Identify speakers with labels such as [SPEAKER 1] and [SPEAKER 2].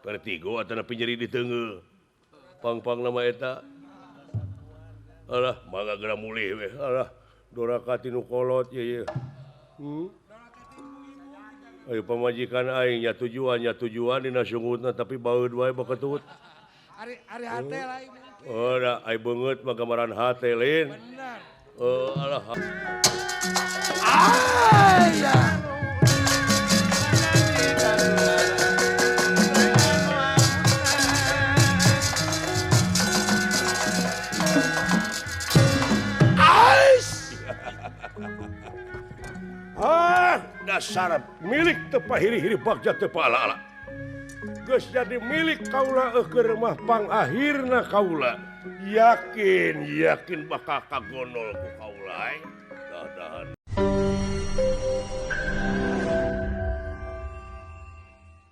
[SPEAKER 1] Vertigo atanapi nyeri di teunggeul. Pang-pang nama eta. Alah, mangga geura mulih we. Alah, doraka ti nu kolot ye ye. Ayo pamajikan aing nya tujuan dina sungutna tapi baeud wae baketut.
[SPEAKER 2] Ari ari hate lain.
[SPEAKER 1] Oh, da ai beungeut mah gambaran hate lain.
[SPEAKER 2] Bener.
[SPEAKER 1] Oh, alah.
[SPEAKER 2] Aya.
[SPEAKER 1] Ah, dasar milik teu pahiri-hiri bagja teu paala-ala. Geus jadi milik kaula keur mah pangakhirna kaula. Yakin, yakin bakal kagonol ku kaula. Dadahan.